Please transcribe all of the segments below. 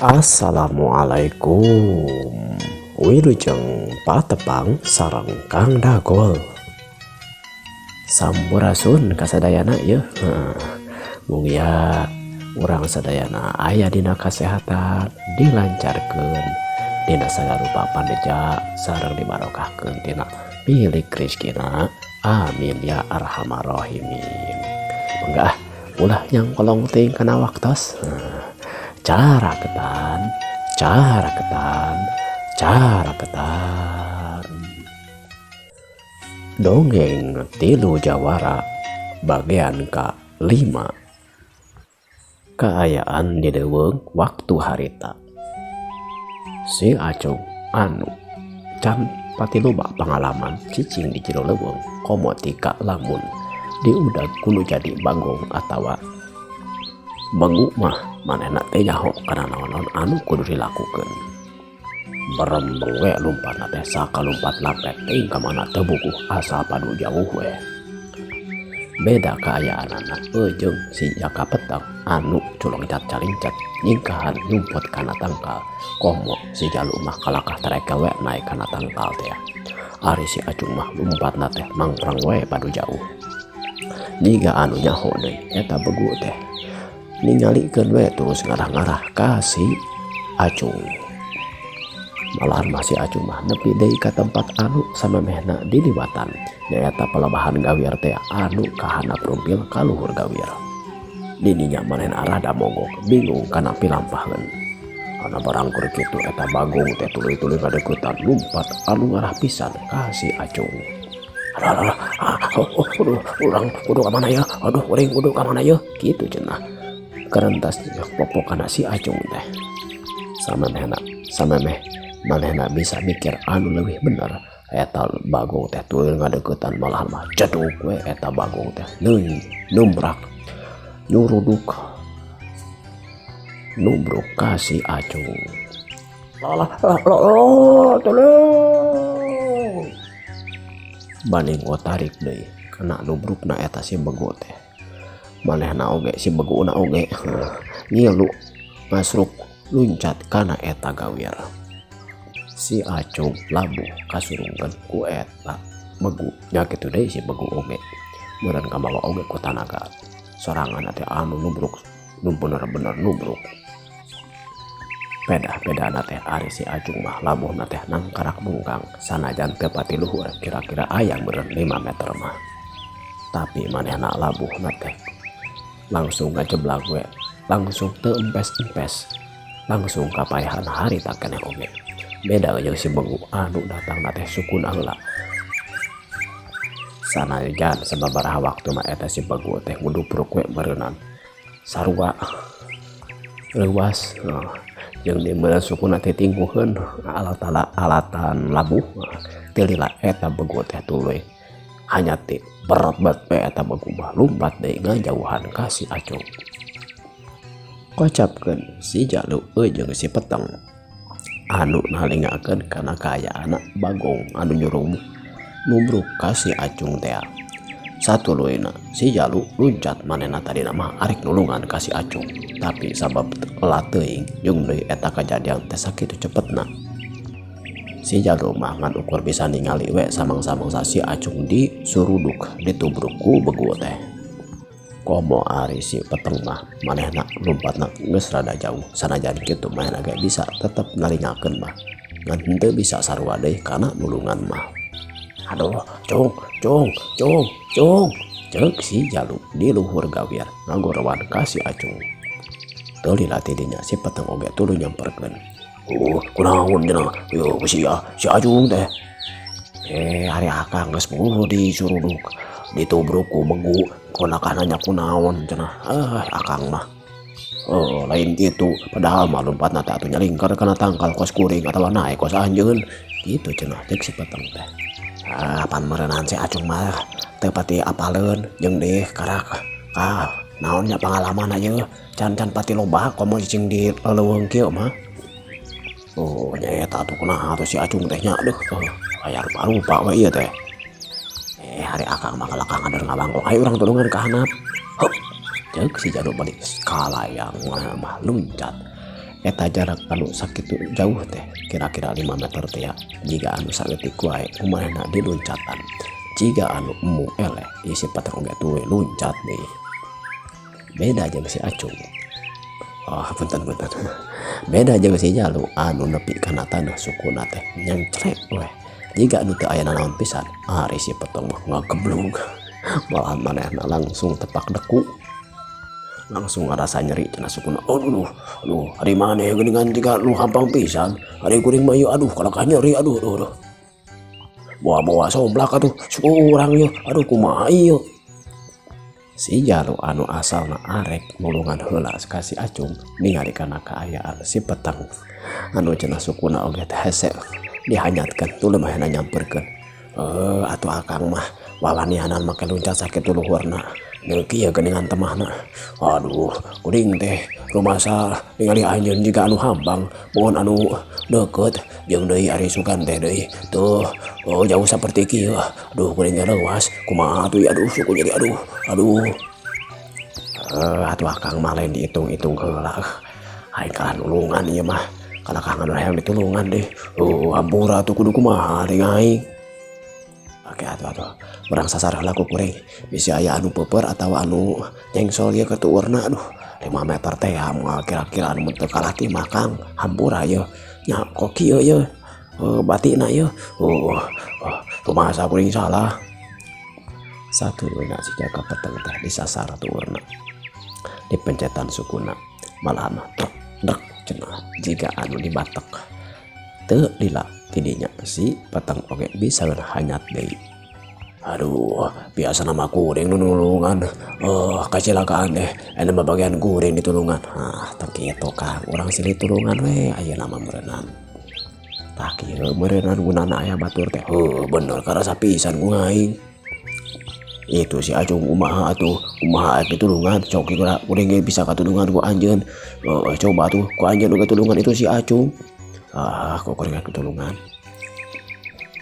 Assalamualaikum. Wilujeng patepang sareng Kang Dagol. Sampurasun kasadayana yeuh. Mugia urang sadayana aya dina kasehatan, dilancarkeun dina sagala rupa paneja sareng dibarokahkeun tina milik rezekina. Amin ya arhamar rahimin. Mangga ulah nyangkolong teuing kana waktos. Caraketan, caraketan, caraketan. Dongeng Tilu Jawara bagian ka-5. Kaayaan di leuweung waktu harita. Si Acung anu can pati loba pangalaman cicing di jero leuweung, komo tika lamun diudag kudu jadi bagong atawa begu mah manehna teh nyaho kana naon-naon anu kudu dilakukeun. Berembeng we lumpatna teh, sakalumpat lampet teuing ka mana teu bukuh, asal padu jauh we. Beda kaayaanana jeung si Jaka Peteng anu culengcat calingcat nyingkahan nyumput kana tangkal. Komo si Jalu mah kalakah terekel we naek kana tangkal teh. Ari si Acung mah lumpatna teh mangprang we padu jauh. Jiga anu nyaho deui eta begu teh ningalikeun we terus ngarah-ngarah ka si Acung. Malahan mah si Acung mah nepi deui ka tempat anu samemehna diliwatan, nyaeta pelebahan gawir teh anu kahandap rumpil ka luhur gawir. Dininya manehna rada mogok, bingung kana pilampaheun. Kana barang keur kitu eta bagong teh tuluy-tuluy ngadeuketan lumpat anu ngarah pisan ka si Acung. Aduh, aduh, ah, oh, aduh, urang kudu ka mana ya? Aduh, kuring kudu ka mana ya? Kitu cenah. Karentas popokana si Acung teh. Samemehna, samemeh manehna bisa mikir anu leuwih bener, eta bagong teh tuluy ngadeuketan, malahan mah ceduk we eta bagong teh, neuy numbrak nyuruduk nubruk ka si Acung. Lah lah lah, tolong! Banding tarik deui kena nubrukna eta si bego teh. Manehna oge, si beguna oge ngilu ngasruk luncat kana eta gawir. Si Acung labuh kasurungkeun ku eta begu. Nya kitu deui si begu oge meureun kabawa oge ku tanaga sorangan teh anu nubruk nu bener-bener nubruk. Beda-bedana teh ari si Acung mah labuhna teh nangkarak bungkang, sanajan teu pati luhur, kira-kira aya meureun 5 meter mah. Tapi manehna labuhna teh langsung ngajeblag we, langsung teu empes-empes, langsung kapayahan harita keneh oge. Beda jeung si begu anu datangna teh sukuna heula. Sanajan sababaraha waktu mah eta si begu teh ngudupruk we meureunnan sarua leuwas jeung di meureun sukuna teh tingkuheun alatan labuh. Teu lila eta begu teh tuluy hanya ti berat we eta begu mah lumpat deui ngajauhan ka si Acung. Kocapkeun si Jalu jeung si Peteng anu nalingakeun kana kaayaanna bagong anu nyurung nubruk ka si Acung teh. Satuluyna si Jalu luncat, manehna tadina mah arek nulungan ka si Acung, tapi sabab telat teuing jeung deui eta kajadian teh sakitu cepetna, si Jalu mah ngan ukur bisa ningali we samang-samangsa si Acung disuruduk, ditubruk ku begu teh. Komo ari si Peteng mah manehna lumpatna geus rada jauh. Sanajan kitu manehna ge bisa tetep nalingakeun mah, ngan henteu bisa sarua deui kana nulungan mah. Aduh, cung, cung, cung, cung, ceuk si Jalu di luhur gawir ngagorowan ka si Acung. Teu lila ti dinya si Peteng oge tuluy nyamperkeun. Oh, kunaon cenah? Yo si si Acung teh. Ari akang geus puguh disuruduk, ditubruk ku begu, konakah nanya kunaon cenah. Akang mah. Oh, lain kitu, padahal mah lumpatna teh atuh nyalingkar kana tangkal kos kuring atawa naek kos anjeun. Kitu cenah ceuk si Peteng teh. Ah, pan meureunan si Acung mah teu pati apaleun jeung deui karak ah naon nya pangalaman ieu can can pati loba komo cicing di leuweung kieu mah. Oh, nyaeta atuh kunaha atuh si Acung teh nya, aduh, aya rupa-rupa we ieu teh. Ari akang mah kalakah ngader ngabangkong, ayo urang tulungan ka handap. Hup, ceuk si Jalu balik kalayang mah luncat. Eta jarak anu sakitu jauh teh kira-kira 5 meter teh ya. Jiga anu saeutik wae kumanehna diluncatan. Jiga anu emu eleh ieu si Peteng oge tuluy luncat deui. Beda jeung si Acung. Oh, punten punten. Beda jeung si Jalu anu nepi kana taneuh sukuna teh nyengcrek weh. Jiga anu teu aya nanaon pisan, ari si Peteng mah ngageblug. Malahan manehna langsung tepak deku. Langsung ngarasa nyeri cenah sukuna. Aduh, aduh, ari maneh geuningan jiga nu hampang pisan. Ari kuring mah ieu aduh kalakah nyeri aduh aduh aduh. Bawa-bawa somblak atuh suku urang ieu. Aduh kumaha ieu. Si Jalu anu asalna arek nulungan heula ka si Acung ningali kana kaayaan si Peteng anu cenah sukuna oge teh hese dihanyatkeun tuluy manehna nyamperkeun. Atuh akang mah wawanianan make luncat sakitu luhurna. Deui kieu geuningan temahna. Aduh, kuring teh rumasa ningali anjeun jiga anu hambang, mun anu deukeut jeung deui ari sugan teh deui. Tuh, oh jauh saperti kieu. Aduh, kuring teh leuwas. Kumaha atuh aduh suku jadi aduh, aduh. Atuh akang mah lain diitung-itung heula. Aing kalah nulungan ieu mah. Kalah kang anu hayang ditulungan deh. Oh, hampura atuh kudu kumaha deui aing. Oke atuh atuh. Urang sasar heula ku kuring. Bisi aya anu peuper atawa anu nyengsol ieu ka tuurna aduh. 5 meter teh ya moal kira-kira anu teu kalah ti mah Kang. Hampura ieu. Nya kok kieu ieu. Batina ieu. Oh, oh, kumaha kuring salah. Satuluyna si Jaka Peteng teh disasar tuurna. Dipencetan sukuna. Malah mah trek drek cenah jiga anu dibatek. Teu lila tidinya si Peteng oge bisa hanyat deui. Aduh, biasa nama kuring nu nulungan. Kecelakaan deh. Eta mah bagian kuring ditulungan. Ah, teu kitu Kang. Urang silih tulungan we ayeuna mah meureunnan. Tah kieu meureunnan gunana aya batur teh. Heuh, bener karasa pisan ku aing. Itu si Acung kumaha atuh, kumaha atuh tulungan, sok kira kuring ge bisa katulungan ku anjeun. Coba tuh ku anjeun oge tulungan itu si Acung. Ah, kok kuring katulungan.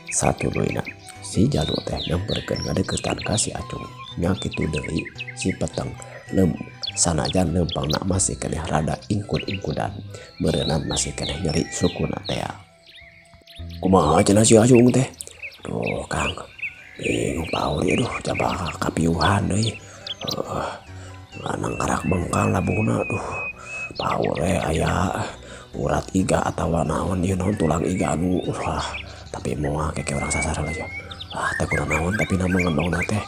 Satuluyna si Jalu teh nyamperkeun ngadeukeutan ka si Acung. Nya kitu deui si Peteng lem sanajan lempangna masih keneh rada ingkud-ingkudan, meureunnan masih keneh nyeri sukuna tea. Kumaha cenah si Acung teh? Duh, Kang. Bingung pauri aduh jaba kapiuhan deui. Heuh, nganang karak bengkal labuhna aduh. Paur we aya urat iga atawa naon ieu naon tulang iga anu wah, tapi moal keke urang sasar heula. Ah, teh kurang naon tapi nama ngendongna teh.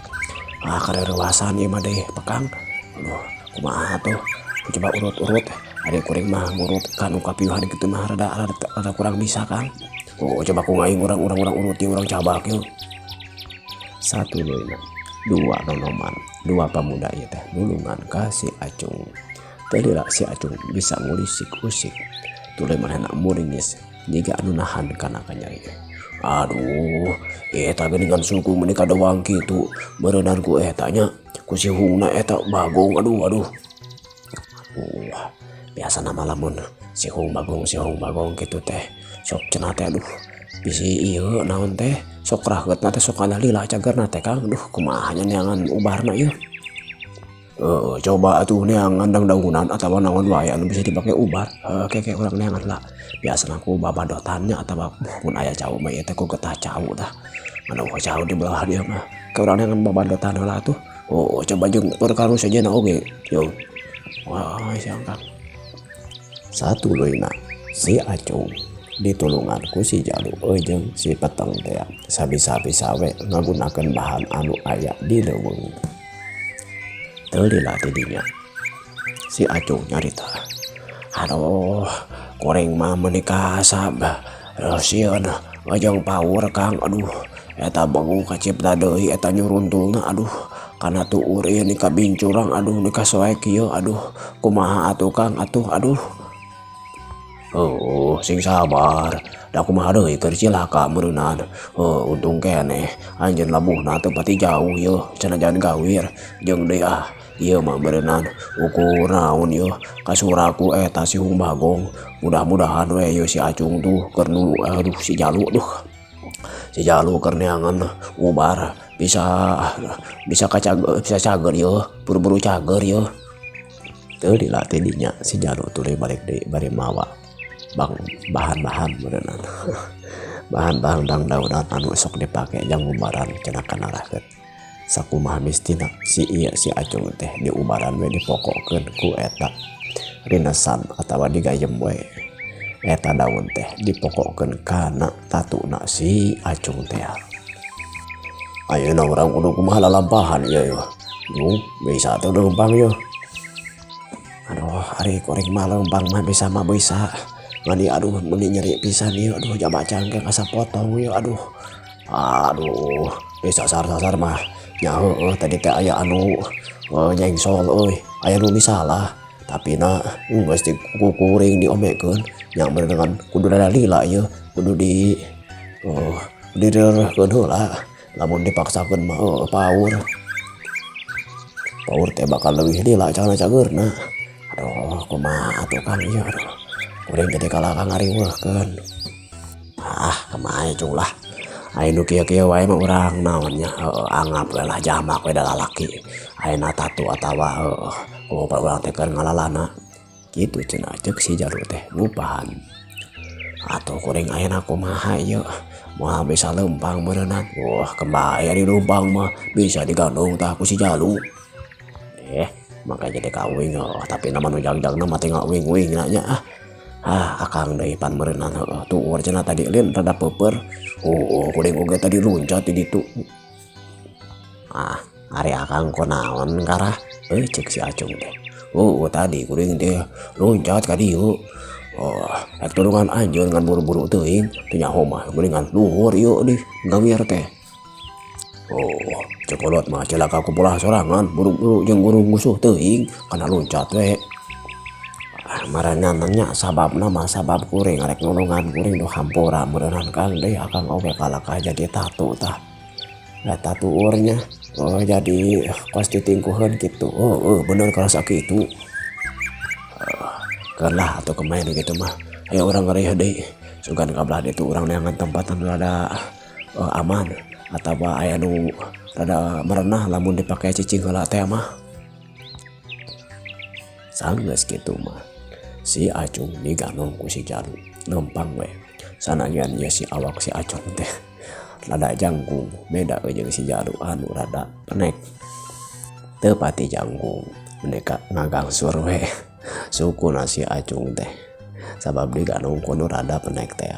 Ah, kareurewasan ieu mah deui pekang. Aduh, kumaha tuh? Coba urut-urut. Ari kuring mah ngurut ka nu kapiuhan kitu mah rada, rada, rada kurang bisa, Kang. Oh, coba ku aing urang-urang urang urut ieu urang cabak ieu. Satuluyna dua nonoman, dua pemuda ieu teh nulungan ka si Acung. Teu lila si Acung bisa ngulisik-usik. Tuluy manehna muringis jiga anu nahan kana kanyeri. Aduh, eta geuningan suku meuni kadewang kitu. Meureunnan ku eta nya, ku si hungna eta bagong aduh aduh. Biasana mah lamun si hung bagong kitu teh sok cenah teh aduh. Bisi ieu naon teh sok raheutna teh sok lila cagerna teh Kang. Aduh, kumaha nya neangan ubarna ieu. Coba atuh neangan daun-daunan atawa naon wae anu bisa dipake ubar. Keke urang neangan lah. Biasana ku babadotannya atawa mun aya cau mah ieu teh ku getah cau tah. Anu cau di belah dieu mah. Ke urang neangan babadotan heula atuh. Oh, coba jeung perkara sejenna oge. Yo. Wah, siang Kang. Satuluyna si Acung ditulungan ku si Jalu jeung si Peteng teh sabisa-bisa we ngagunakeun bahan anu aya di leuweung. Teu lila ti dinya si Acung nyarita, aduh kuring mah meuni kasab sieun jeung paur Kang, aduh eta bangung kacipta deui eta nyuruntulna aduh kana tuur ieu ni kabincurang aduh ni kasoek ieu aduh kumaha atuh Kang atuh aduh. Oh, sing sabar. Da kumaha deui keur cilaka meureunnan. Oh, untung keneh anjeun labuhna teu pati jauh yeuh sanajan gawir jeung deui ah ieu mah meureunnan ukur naon yeuh kasuraku eta si Hung Bagong. Mudah-mudahan we ieu si Acung tuh keur nu aduh si Jalu duh. Si Jalu keur neangan ubar bisa bisa kacager bisa cager yeuh buru-buru cager yeuh. Teu lila ti dinya si Jalu tuluy balik deui bari mawa bang bahan-bahan meureunana. Bahan-bahan dangdaunan anu sok dipake jang ubaran cenah kana raket. Sakumaha mistina si ieu si Acung teh diubaran we dipokokeun ku eta rinesan atawa digayem we. Eta daun teh dipokokeun kana tatuna si Acung teh. Ayeuna urang kudu kumaha lalampahan ieu yeuh. Yung bisa teu leumpang yeuh. Aduh ari kuring mah leumpang mah bisa mah bisa. Ngan ieu aduh meuni nyeri pisan ieu aduh jaba cangkeng asa potong ieu aduh. Aduh disasar-sasar mah nya heueuh tadi teh aya anu nyengsol euy aya nu misalah tapi na geus di ku kuring diomekeun nya bener kudu rada lila ieu kudu di direrehkeun heula lamun dipaksakeun mah heueuh paur. Paur teh bakal leuwih lila cana cageurna. Aduh kumaha atuh Kang ieu aduh kuring jadi kalah ngariweuhkeun. Ah kumaha cung lah ai nu kieu-kieu wae mah urang naon nya heueuh anggap we lah jamak we da lalaki ayeuna tatu atawa heueuh kumaha urang teh keur ngalalana kitu cenah ceuk si Jalu teh ngupahan. Atuh kuring ayeuna kumaha ieu moal bisa leumpang beureunan. Wah kembali ari leumpang mah bisa digandong tah ku si Jalu. Maka jadi ka uing heueuh tapi nama nu jagjagna mah tinggal uing-uing na nya ah. Ah akang deui pan meureunana heueuh tuur cenah tadi lin rada peupeur. Oh kuring oge tadi luncat di ditu. Ah ari akang kunaon karah euy ceuk si Acung teh. Oh tadi kuring teh loncat ka dieu. Oh rek tulungan anjeun ngan buru-buru teuing teu nyaho mah geuningan luhur ieu dih gawir teh. Oh ceuk kolot mah cilaka ku polah sorangan buru-buru jeung guru musuh teuing kana loncat we. Ah maranana nya sababna mah sabab kuring arek nulungan kuring duh hampura meureunan Kang deui akang oge kalakah jadi tatu tah. Eta tuur nya oh jadi kos ditingkuheun kitu. Oh bener karasa kitu. Keun lah atuh kumaha nu kitu mah. Aya urang ngareuh deui sugan ka belah ditu urang neangan tempat anu rada aman atawa aya nu rada merenah lamun dipake cicing heula teh mah. Sanggeus kitu mah si Acung digandong ku si Jalu leumpang we sanajan ieu si awak si Acung teh rada jangkung beda jeung si Jalu anu rada penek. Teu pati jangkung mereka ngagangsur we sukuna si Acung teh sabab digandong ku nu rada penek teh.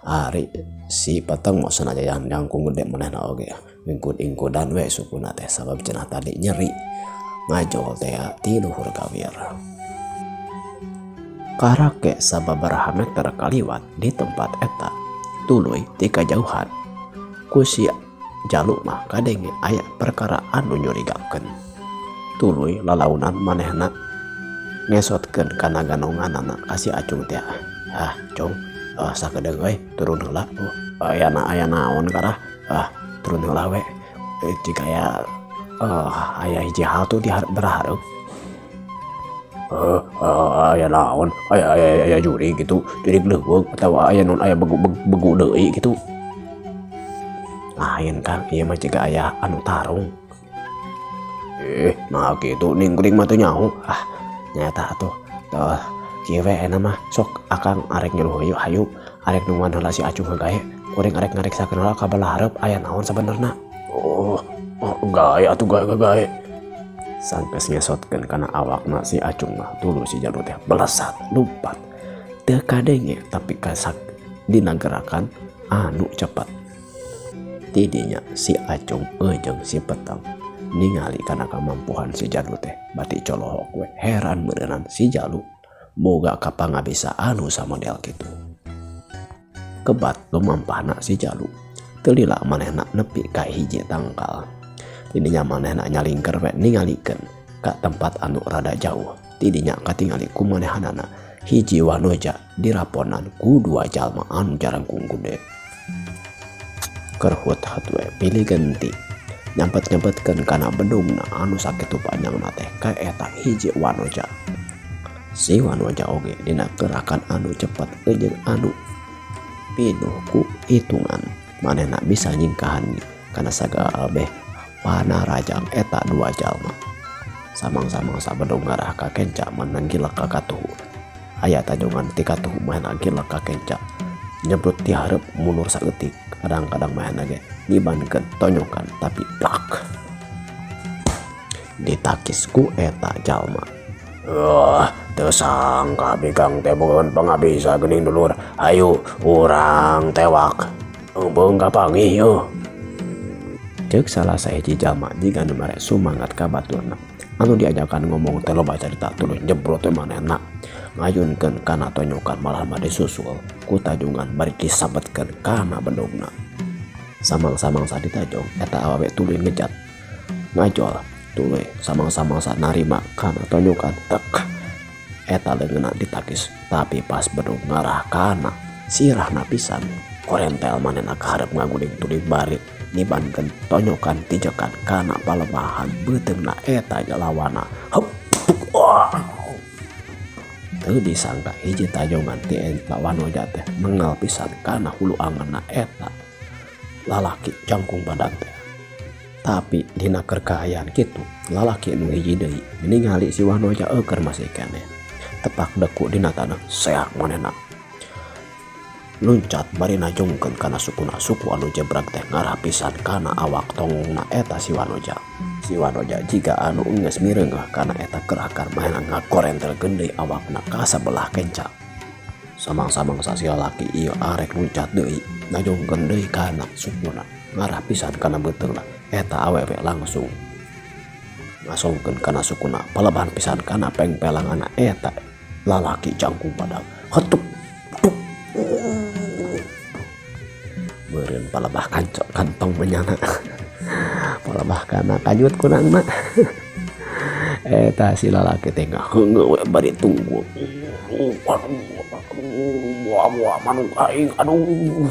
Ari si Peteng mah sanajan jangkung gede manehna oge ingkud-ingkudan we sukuna teh sabab cenah tadi nyeri ngajol teh ti luhur gawir. Karake sababaraha meter kaliwat di tempat eta tuluy ti kajauhan ku si Jalu mah kadenge aya perkara anu nyurigakeun. Tuluy lalaunan manehna ngesotkeun kana ganonganana ka si Acung teh. Ah Cung, sakedeung euy turun heula. Oh ayana aya naon karah? Ah turun heula we. Jika aya aya hiji hal tuh di berahareup. Aya naon? Aya aya aya jurig gitu, jurig leuweung atawa aya naon aya begu begu deui gitu. Lain Kang, ieu mah jiga aya anu tarung. Nah kitu ning kuring mah teu nyaho. Ah nyaeta atuh. Tah kieu we ayeuna mah sok akang arek nyuruh hayu hayu arek nungguan heula si Acung gae. Kuring arek ngariksakeun heula ka belah hareup aya naon sabenerna. Oh, oh gae atuh gae gae. Sanggeus ngesotkeun kana awakna si Acung mah tuluy si Jalu teh belesat lumpat. Teu kadenge tapi kasak dina gerakan anu cepat. Tidinya si Acung jeung si Peteng ningali kana kamampuhan si Jalu teh bati colohok we heran beuneunan si Jalu boga kapangabisa anu samodel kitu. Kebat lumampahna si Jalu teu lila manehna nepi ka hiji tangkal. Tidinya manehna nyalingker we ningalikeun ka tempat anu rada jauh. Tidinya katingali ku manehanana hiji wanoja diraponan ku dua jalma anu jarangkung gede. Kerhut hat we pilih genti nyampet-nyampetkeun kana bedungna anu sakitu panjangna teh ka eta hiji wanoja. Si wanoja oge dina gerakan anu cepet jeung anu pinuh ku hitungan manehna bisa nyingkahan kana sagabeh panarajang eta dua jalma. Samang-samangsa bedog ngarah ka kenca manehna gilek ka katuhu. Aya tajongan ti katuhu manehna gilek ka kenca. Nyebrut ti hareup mundur saeutik kadang-kadang manehna ge nibankeun tonyokan tapi plak. Ditakis ku eta jalma. Wah, teu sangka bikang teh boga pangabisa geuning dulur. Hayu urang tewak. Eumpeung kapanggih yeuh. Ceuk salah sahiji jalma jiga nu mere sumangat ka baturna. Anu diajakan ngomong teh loba carita tuluy nyebrot we manehna. Ngayunkeun kana tonyokan malah mah disusul ku tajungan bari disabetkeun kana bedogna. Samang-samangsa ditajong eta awewe tuluy ngejat ngajol tuluy samang-samangsa narima kana tonyokan tek eta leungeunna ditakis tapi pas bedog ngarah kana sirahna pisan korentel manehna ka hareup ngaguling tuluy bari nibankeun tonyokan tijekan kana palemahan beuteungna eta jalawana heup teu disangka hiji tajongan ti eta wanoja teh mengal pisan kana hulu angeunna eta lalaki jangkung badag teh. Tapi dina keur kaayaan kitu lalaki nu hiji deui ningali si wanoja euker masih keneh tepak deku dina taneuh seak manehna luncat bari najongkeun kana sukuna suku anu jebrag teh ngarah pisan kana awak tongongna eta si wanoja. Si wanoja jiga anu geus mireungeuh kana eta gerakan manehna ngagorentelkeun deui awakna ka sabelah kenca. Samang-samangsa si lalaki ieu arek luncat deui najongkeun deui kana sukuna ngarah pisan kana beuteungna eta awewe langsung ngasongkeun kana sukuna palebahan pisan kana pengpelanganna eta lalaki jangkung badag hetup tuk meureun palebah kancok kantong menyana palebah kana kanyut kunangna eta si lalaki teh ngaheungeuh we bari tunggu aduh manuk aing aduh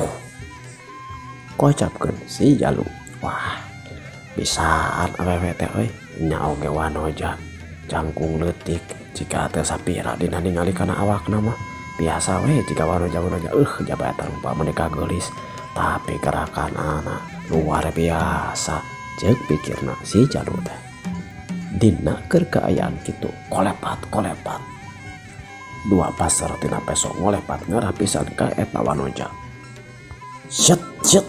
kocapkeun si jalu. Wah bisaan awewe teh euy nya oge wanoja jangkung leutik jika teu sapira dina ningali kana awakna mah biasa we jika wanoja-wanoja jaba eta rupa meuni kageulis tapi gerakanana luar biasa ceuk pikirna si jalu teh. Dina keur kaayaan kitu kolepat-kolepat dua pasar tina peso ngolepat ngarah pisan ka eta wanoja. Syet syet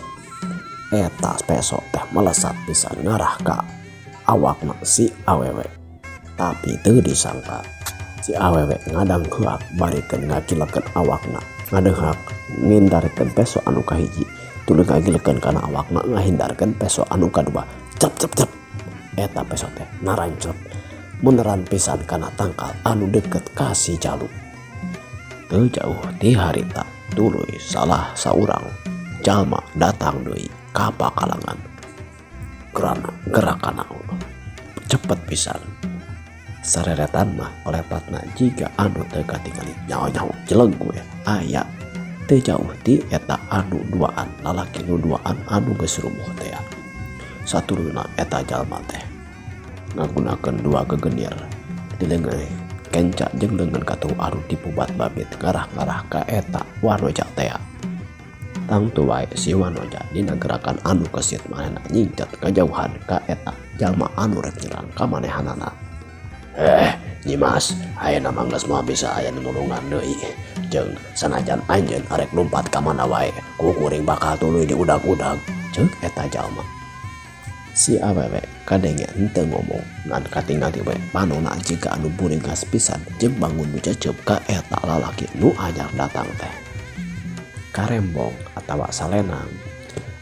eta peso teh melesat pisan ngarah ka awakna si awewe. Tapi teu disangka si awewe ngadangheak barikeun ngagilekeun awakna ngadeuhak ngindarkeun peso anu kahiji tuluy ngagilekeun kana awakna ngahindarkeun peso anu kadua. Cep cep cep eta peso teh narancep meneran pisan kana tangkal anu deket ka si jalu. Teu jauh ti harita tuluy salah saurang jalma datang deui ka pakalangan. Gerakanna cepet pisan. Sareretan mah olepatna jiga anu teu katingali nyaho-nyaho jeleng we aya teu jauh ti eta anu duaan lalaki nu duaan anu geus rubuh teh. Satuluyna eta jalma teh ngagunakeun dua gegenir di leungeun kenca jeung leungeun katuhu anu dipubat babit ngarah-ngarah ka eta wanoja teh. Tangtu wae si wanoja dina gerakan anu kesit manehna nyingcat kajauhan ka eta jalma anu rek nyerang ka manehanana. Nyimas, ayeuna mah geus moal bisa aya nu nulungan deui. Jeung sanajan anjeun arek lumpat ka mana wae, ku kuring bakal tuluy diudag-udag, ceuk eta jalma. Si awewe kadenge henteu ngomong ngan katingali we panona jiga anu buringas pisan jeung bangun nu cecep ka eta lalaki nu anyar datang teh. Karembong atawa salenang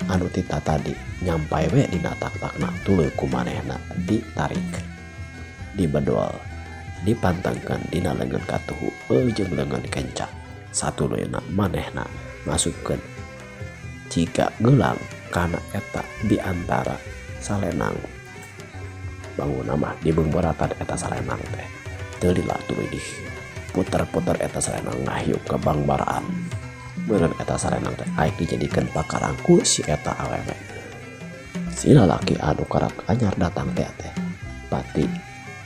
anu tita tadi nyampai we dina tak-takna tuluy ku manehna ditarik dibedol dipantangkeun dina leungeun katuhu jeung leungeun kenca. Satuluyna manehna masukkeun jiga gelang kana eta di antara salenang. Bangunna mah dibeungbeuratan eta salenang teh teu lila tuluy di puter-puter eta salenang ngahiup ka bangbaraan. Meureun eta salenang teh aek dijadikeun pakarang ku si eta awewe. Si lalaki anu karak anyar datang teh teh pati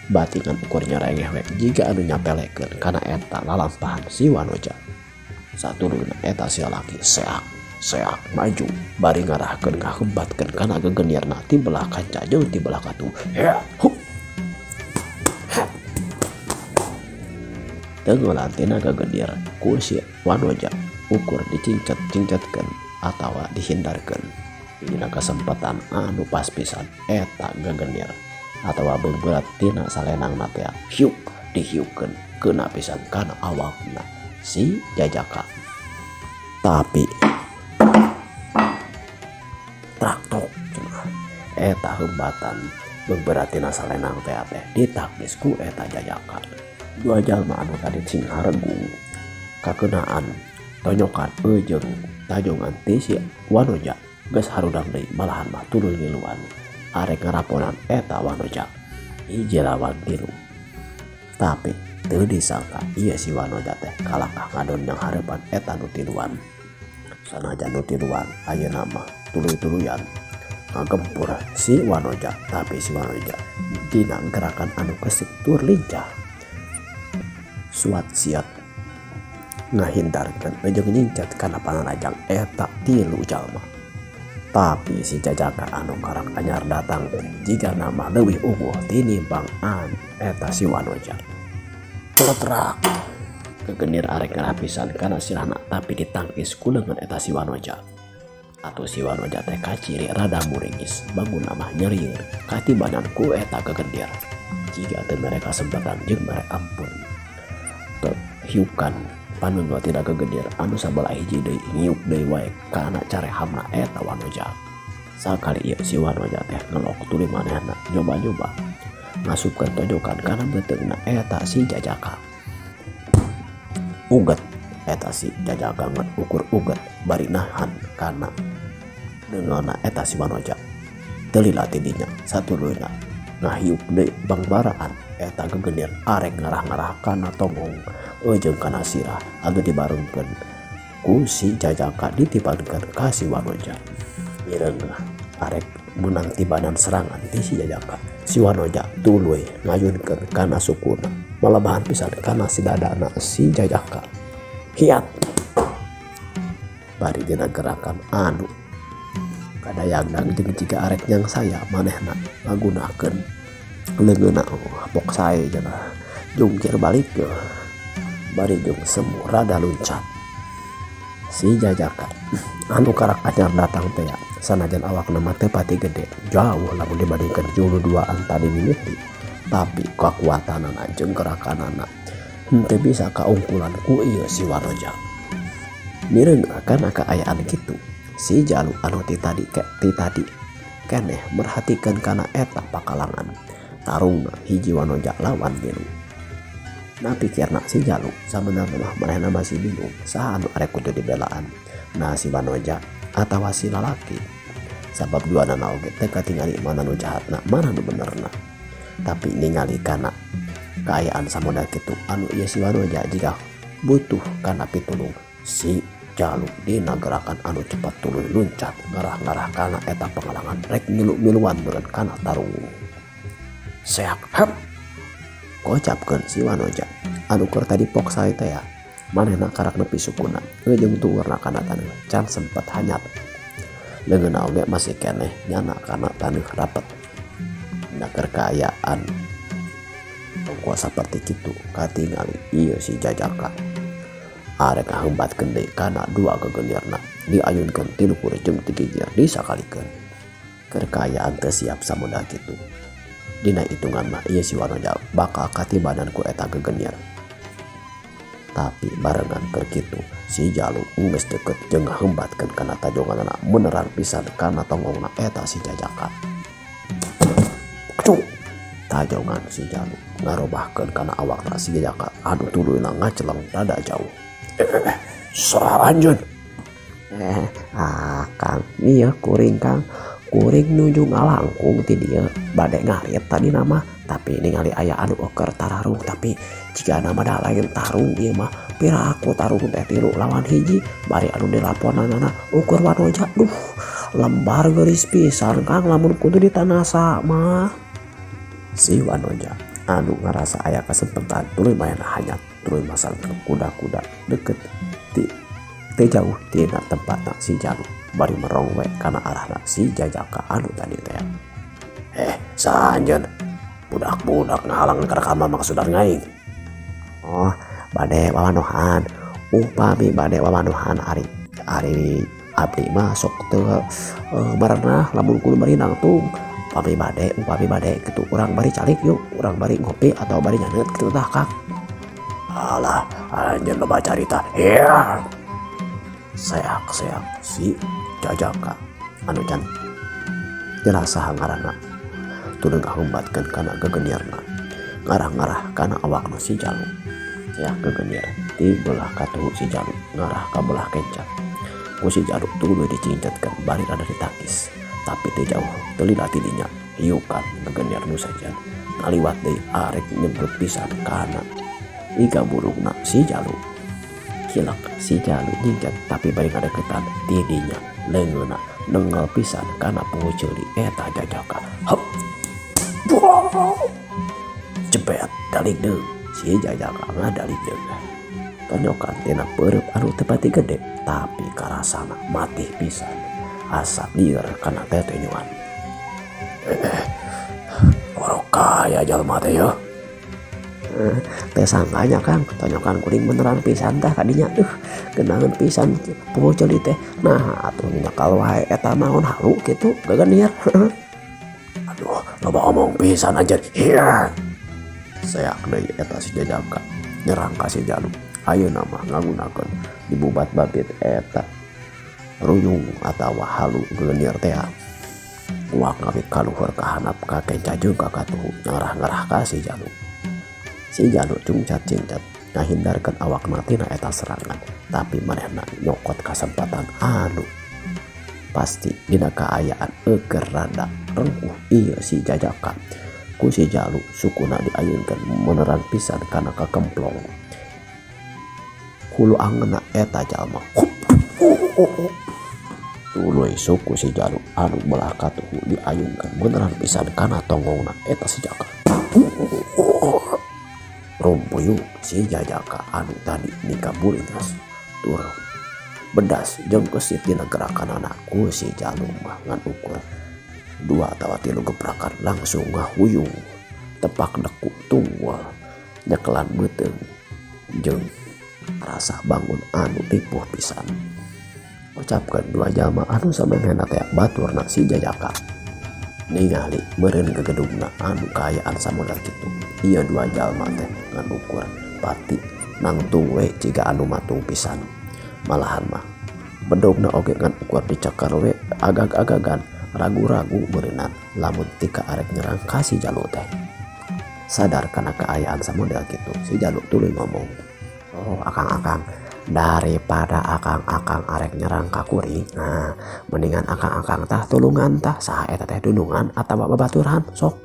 batingan ukur nyerengeh we jiga anu nyapelekeun kana eta lalampahan si wanoja. Satuluyna eta si lalaki seak seak maju bari ngarahkeun ngahebatkeun kana gegenirna ti belah kanca jeung ti belah katuhu. Hea hup. Diteunggeulan tina gagendir ku si Wanoja ukur dicincet-cincetkeun atawa dihindarkeun. Dina kasempatan anu pas pisan eta gagenir atawa beungberat tina salenangna tea hiuk dihiukkeun keuna pisan kana awakna si Jajaka. Tapi traktok cenah eta heumbatan beungberat tina salenang tea teh ditangkis ku eta Jajaka. Dua jalma anu tadi sing haregung kakeunaan tonyokan eujeung tajongan ti si Wanoja geus harudang deui malahan mah tuluy ngiluan arek ngaraponan eta Wanoja. Hiji lawan tilu. Tapi teu disangka ieu si Wanoja teh kalakah ngadon nyanghareupan eta nu tiluan. Sanajan nu tiluan ayeuna mah tuluy-tuluyan ngagempur si Wanoja, tapi si Wanoja dina gerakan anu kesep tur lincah. Suat siat ngahindarkeun jeung nyincet kana panarajang eta tilu jalma. Tapi si Jajaka anu karak anyar datang teh jigana mah leuwih unguh tinimbang an eta si Wanoja. Cletrak gegenir arek ngarapisan kana sirahna tapi ditangkis ku leungeun eta si Wanoja. Atuh si Wanoja teh kaciri rada muringis bangunna mah nyerieur katibanan ku eta gegendir. Jiga teu mere kasempatan jeung mere ampun. Hiukan paneunggeul tina gegendir anu sabelah hiji deui ngiuk deui wae kana carehamna eta Wanoja. Sakali ieu si Wanoja teh ngelok tuluy manehna nyoba-nyoba ngasupkeun tonjokan kana beuteungna eta si Jajaka. Uget eta si Jajaka ngan ukur uget bari nahan kana neungeulna eta si Wanoja. Teu lila ti dinya satuluyna ngahiuk deui bangbaraan eta gegenir arek ngarah-ngarah kana tonggong eujeung kana sirah anu dibarengkeun ku si Jajaka ditibankeun ka si Wanoja. Mireungeuh arek meunang tibanan serangan ti si Jajaka, si Wanoja tuluy ngayunkeun kana sukuna malebahan pisan kana si dadana si Jajaka. Hiat bari dina gerakan anu kadayagdang jeung jiga arek nyangsaya manehna ngagunakeun leungeunna pok sae cenah jungkir balik bari jeung semu rada luncat. Si Jajaka anu karak anyar datang teh sanajan awakna mah teu pati gede jauh lamun dibandingkeun jeung nu duaan tadi mimiti, tapi kakuatanana jeung gerakanana henteu bisa kaungkulan ku ieu si Wanoja. Mireungeuh kana kaayaan kitu si Jalu anu ti tadi keneh merhatikeun kana eta pakalangan tarungna hiji Wanoja lawan tilu. Nah pikirna si Jalu sabenerna mah manehna masih bingung saha anu arek kudu dibelaan, nah si Wanoja atawa si lalaki. Sabab duanana oge teu katingali mana nu jahatna mana nu benerna. Tapi ningali kana kaayaan samoda kitu anu ieu si Wanoja jiga butuh kana pitulung, si Jalu dina gerakan anu cepat tuluy luncat ngarah-ngarah kana eta pangalangan rek ngilu-ngiluan meureun kana tarung. Seak hep kocapkeun si Wanoja anu keur tadi pok sae teh ya manehna karak nepi sukuna eujeung tuurna kana taneuh can sempet hanyat. Leungeunna oge masih keneh nyana kana taneuh rapet. Dina keur kaayaan ongkoh saperti kitu katingali ieu si Jajaka arek ngahembatkeun deui kana dua gegenirna diayunkeun tilu luhur jeung ti gigir disakalikeun. Keur kaayaan teu siap samoda kitu. Dina hitungan mah ieu si Wanoja bakal katibanan ku eta gegenir. Tapi barengan keur kitu si Jalu geus deukeut jeung ngahembatkeun kana tajonganana meneran pisan kana tonggongna eta si Jajaka. Cuk! Tajongan si Jalu ngarobahkeun kana awakna si Jajaka anu tuluyna ngaceleng rada jauh. Saha anjeun? Kang, ieu kuring Kang. Kuring nuju ngalangkung ti dieu bade ngarit tadi nama, tapi ningali aya anu euker tararung, tapi jigana mah da lain tarung ieu mah pira aku tarung teh 3 lawan 1 bari anu dilaponanana ukur Wanoja. Duh, lembar geulis pisan Kang lamun kudu ditanasa mah. Si Wanoja anu ngarasa aya kesempatan tuluy maen hanyat tuluy masang ke kuda-kuda deket ti teu jauh tina tempatna si Jalu bari merong we kana arahna si Jajaka anu tadi teh. Saha anjeun? Budak-budak ngahalangan ka rekaman maksudan aing. Oh, Bade wawanohan, upami bade wawanohan ari ari abdi mah sok teu merenah lamun kudu bari nangtung. Upami bade, upami bade kitu urang bari calik yuk, urang bari ngopi atau bari nyaneut kitu tah Kang. Alah, anjeun loba carita. Hiya. Seak-seak si Jajaka anu can jelas saha ngaranna tuluy ngahumbatkeun kana gegenirna, ngarah-ngarah kana awakna si Jalu. Seak gegenir ti belah katuhu si Jalu ngarah ka belah kenca. Ku si Jalu tuluy dicincetkeun bari rada ditangkis, tapi teu jauh teu lila ti dinya hiukan gegenir nu sejen ngaliwat deui arek nyebut pisan kana iga burungna si Jalu. Kilek si Jalu nyingket tapi bari ngadeukeutan ti dinya leungeunna nengel pisan kana puhu ceuli eta Jajaka. Hep. Jebet daligdeung si Jajaka ngadaligdeung. Tonyokan tina peureub anu teu pati gede tapi karasana matih pisan. Asa lieur kana tetenyuan. Orok kaya jalma teh yeuh. Teu sangkanya Kang, tonyokan kuring beneran pisan tah kadinya. Geunangeun pisan puhu ceuli teh. Nah, atuh nyekal wae eta naon halu kitu gaganir. Aduh, loba omong pisan anjeun. Hiya. Seak deui eta si Jajaka nyerang ka si Jalu. Ayeuna mah ngagunakeun dibubat babit eta ruyung atawa halu geunir teh. Uak ngawit kaluhur ka handap ka kenca jeung ka katuhu ngarah-ngarah ka si Jalu. Si Jalu cungcat-cingcat ngahindarkeun awakna tina eta serangan, tapi manehna nyokot kasempatan anu pasti dina kaayaan eueuh rada rengkuh ieu si Jajaka. Ku si Jalu sukuna diayunkeun meneran pisan kana kakemplong. Hulu angeuna eta jalma. Hup, Tuluy suku si Jalu anu belah katuhu diayunkeun beneran pisan kana tonggongna eta si Jaka. Rumpuyung si Jajaka anu tadi dikaburingas tur bedas jeung kesit dina gerakanana ku si Jalu mah ngan ukur 2 atawa 3 gebrakan langsung ngahuyung tepak deku tunggul nyekelan beuteung jeung rasa bangun anu ripuh pisan. Ucapkeun dua jalma anu samemehna teh baturna si Jajaka. Ningali meureun gegedugna anu kaayaan samodel kitu. Ieu dua jalma teh ngan ukur pati nangtung we jiga anu matung pisan. Malahan mah bedogna oge ngan ukur dicakar we agag-agagan ragu-ragu meureunan lamun tika arek nyerang ka si Jalu teh. Sadar kana kaayaan samodel kitu, si Jalu tuluy ngomong, "Oh, akang-akang, daripada akang-akang arek nyerang ka kuring, nah mendingan akang-akang tah tulungan tah saha eta teh dunungan atawa babaturan sok.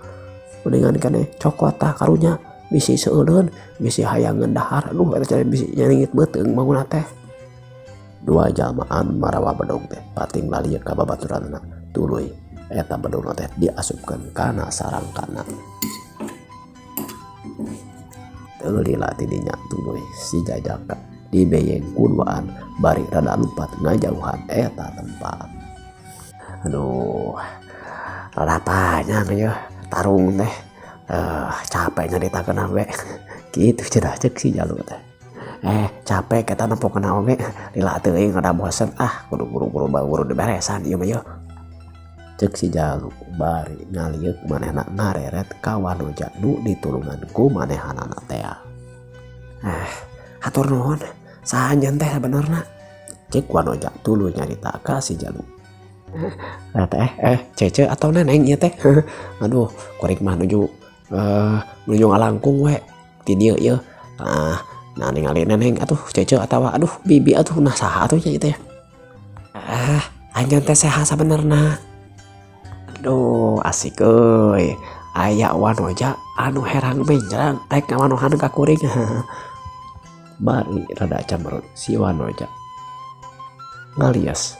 Mendingan keneh cokot tah karunya bisi seuleun, bisi hayangeun dahar, aduh eta teh bisi nyaringit beuteung bangunna teh." Dua jalmaan marawa bedog teh pating lalieuk ka babaturanna. Tuluy eta bedogna teh diasupkeun kana sarangkana. Teu lila ti dinya tuluy si Jajaka dibeyeng kuduaan bari rada lumpat ngajauhan eta tempat. Aduh, rada panjang yeuh tarung teh. Capek nyaritakeun we. Kitu cenah ceuk si Jalu teh. Capek eta nempokeun oge. Lila teuing rada bosen ah, kudu buru-buru buru diberesan ieu mah yeuh. Ceuk si Jalu bari ngalieuk manehna ngareret ka wanoja nu ditulungan ku manehanana teh. Hatur nuhun. Saha anjeun teh sabenerna? Ceuk wanoja tuluy nyarita ka si Jalu. Teh, cece atau neneng ieu teh? Aduh, kuring mah nuju ngalangkung we ti dieu ieu. Nah ningali neneng atuh cece atawa aduh bibi atuh nah saha atuh nya ieu teh? Anjeun teh saha sabenerna? Aduh, asik euy. Aya wanoja anu herang menjrang rek ngawanohan ka kuring. Bari rada camerut si wanoja ngalias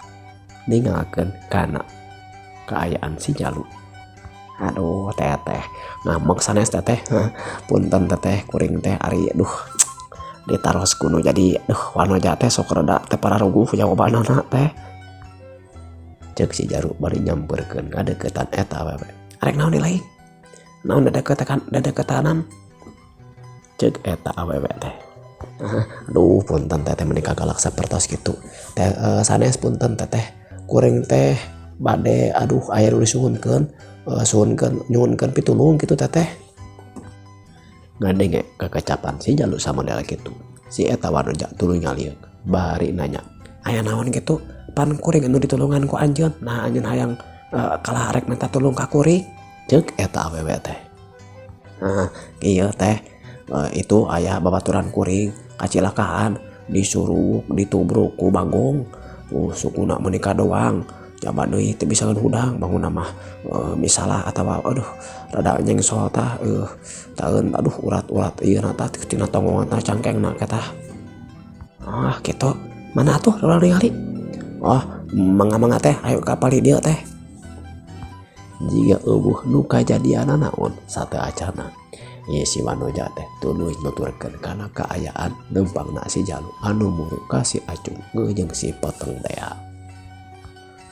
ninggalkeun kana kaayaan si Jalu. Aduh, teteh ngambek sanes teteh. Punten teteh kuring teh ari aduh ditaros kuno jadi aduh wanoja teh sok rada teh pararuguh jawabanana teh. Ceuk si Jalu bari nyamperkeun ngadeukeutan eta awewe. Arek naon deui? Naon dadeketanan? Ceuk eta awewe teh. Aduh punten teteh meni kagalak sapertos kitu teh, sanes punten teteh, kuring teh bade aduh aya nu disuhunkeun, suhunkeun nyuhunkeun pitulung kitu teteh. Ngadenge kekecapan si Jalu samodel kitu, si eta wanoja tuluy ngalieuk bari nanya, aya naon kitu pan kuring anu ditulungan ku anjeun, nah anjeun hayang kalah rek minta tulung ka kuring, ceuk eta awewe teh. Ieu teh itu aya babaturan kuring kacilakaan disuruh ditubruk ku bagong, sukuna meuni kadoang jaba deui teu bisa hudang bangunna mah, misalah atawa aduh rada nyengsol tah, taeun aduh urat-urat ieu na tah tina tonggongan tah cangkengna tah. Ah kitu, mana atuh urang ningali. Oh mangga-mangga teh ayo ka palih dieu teh. Jiga eueuh nu kajadianna naon sateu acana ieu si wanoja teh tuluy nuturkeun kana kaayaan leumpangna si Jalu anu muru ka si Acung jeung si Peteng tea.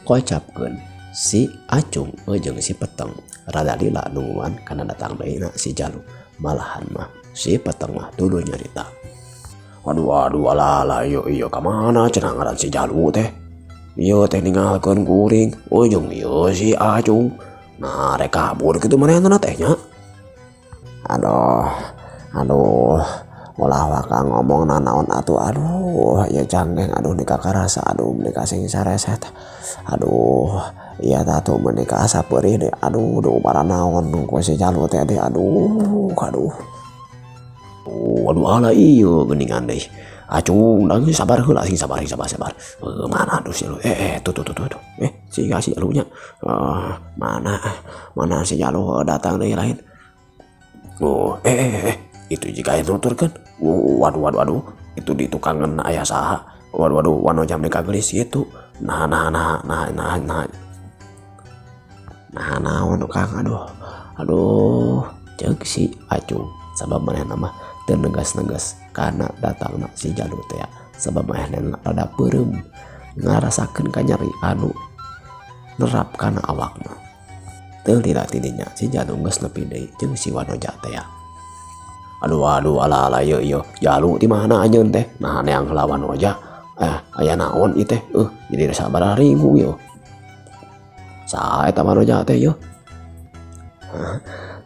Kocapkeun si Acung jeung si Peteng rada lila nungguan kana datang deui si Jalu, malahan mah si Peteng mah tuluy nyarita. Aduh aduh alah alah ieu ieu ka mana cenah ngaran si Jalu teh, ieu teh ninggalkeun kuring jeung ieu si Acung, nah rek kabur kitu manehna teh nya. Aduh aduh ulah waka ngomong nanaon atuh, aduh ieu cangkeng aduh nika karasa aduh meuni kasing sareset, aduh ieu tah atuh meuni ka asa peurih deui, aduh duh baranaon ku si Jalu teh deui, aduh aduh. Aduh alah ieu geuningan deui Acung, dang sabar heula sing sabar sing sabar sabar. Mana aduh si Jalu, tuh tuh tuh tuh, si si Jalunya, mana mana si Jalu datang deui lain. Oh itu jika aya nuturkeun, waduh waduh waduh itu di tukangan aya saha, waduh waduh wanoja meni kagelis kitu, nah nah nah nah nah nah nah naon Kang, aduh aduh ceuk si Acung sabab manehna mah teu negas-negas kana datangna si Jalu teh, sabab manehna rada peureum ngarasakeun kanyeri anu nerap kana awakna. Teu lila tidinya si Jalu geus nepi deui jeung si wanoja teh. Aduh aduh alah alah ieu ieu Jalu di mana anjeun teh, nah neang heula wanoja, aya naon ieu teh, jadi rasa bararingung ieu. Saha eta wanoja teh ieu?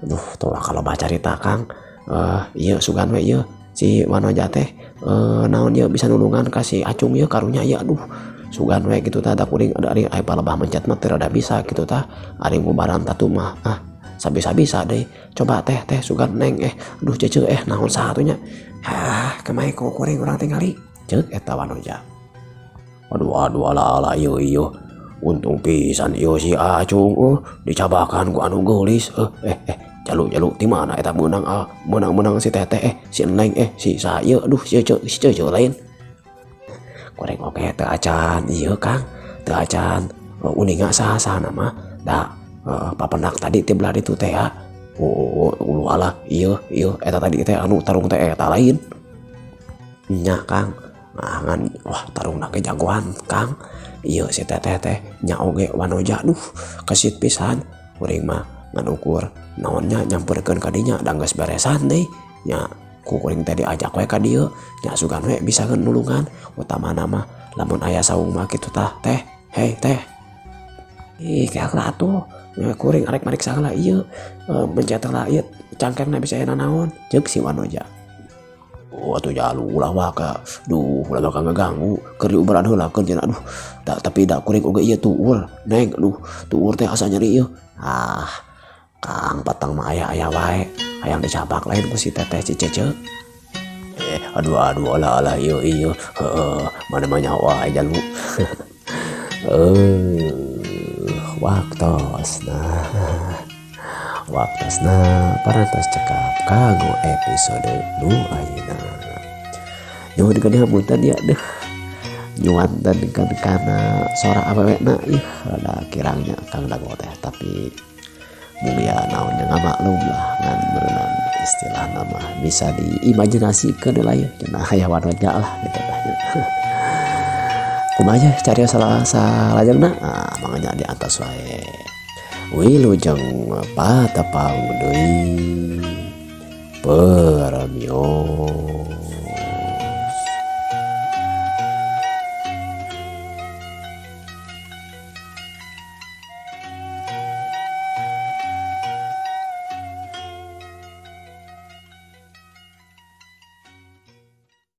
Aduh tuh kalau baca carita Kang, ieu sugan we ieu si wanoja teh, naon ieu bisa nulungan ka si Acung ieu karunya ieu, aduh sugan we kitu tah, da kuring ada ari aya palebah mencet mah teu rada bisa kitu tah, ari ngubaran tatu mah ah sabisa-bisa deui, coba teh teh sugan neng, aduh cece, naon saha atuh nya, hah kemae ku kuring urang tingali, ceuk eta wanoja. Aduh aduh alah alah ieu ieu untung pisan ieu si Acung, dicabakan ku anu geulis, Jalu Jalu di mana eta meunang, meunang-meunang si teteh, si neng, si saha ieu, aduh si cece si cece lain. Kuring oge teu acan ieu Kang, teu acan uninga saha-sahana mah da papendak tadi ti belah ditu teh ya. Oh ulu alah ieu ieu eta tadi teh anu tarung teh eta lain. Nya Kang, nah ngan wah tarungna ge jagoan Kang. Ieu si teteh teh nya oge wanoja, duh kesit pisan kuring mah ngan ukur naonnya nyamperkeun ka dinya da geus beresan deui nya, ku kuring teh diajak we ka dieu nya sugan we bisa nulungan, utamana mah lamun aya saung mah kitu tah teh, hei teh. Ih kalah atuh kuring arek mariksa heula ieu, mencet heula ieu cangkengna bisa aya nanaon, ceuk si wanoja. Oh atuh Jalu ulah waka, duh ulah waka ngaganggu keur diubaran heula keun cenah, aduh da tapi da kuring oge ieu tuur neng, aduh tuur teh asa nyeri ieu. Ah Kang Peteng mah aya-aya wae hayang dicabak lain ku si teteh si cece. Aduh aduh alah alah ieu ieu heeh mana mah nyaho wae Jalu. Waktosna waktosna parantos cekap kanggo episode nu ayeuna. Nyuhun hapunten ya deuh nyuantenkeun kana sora awewena ih rada kirangnya Kang Dago teh, tapi mulia naonnya ngamaklum lah ngan berenang istilah nama bisa diimajinasikeun lah ya cenah aya wanoja lah gitu tah. Kumaha cari salah salajengna, ah mangga di atas wae. Wilujeng patepang deui. Permios.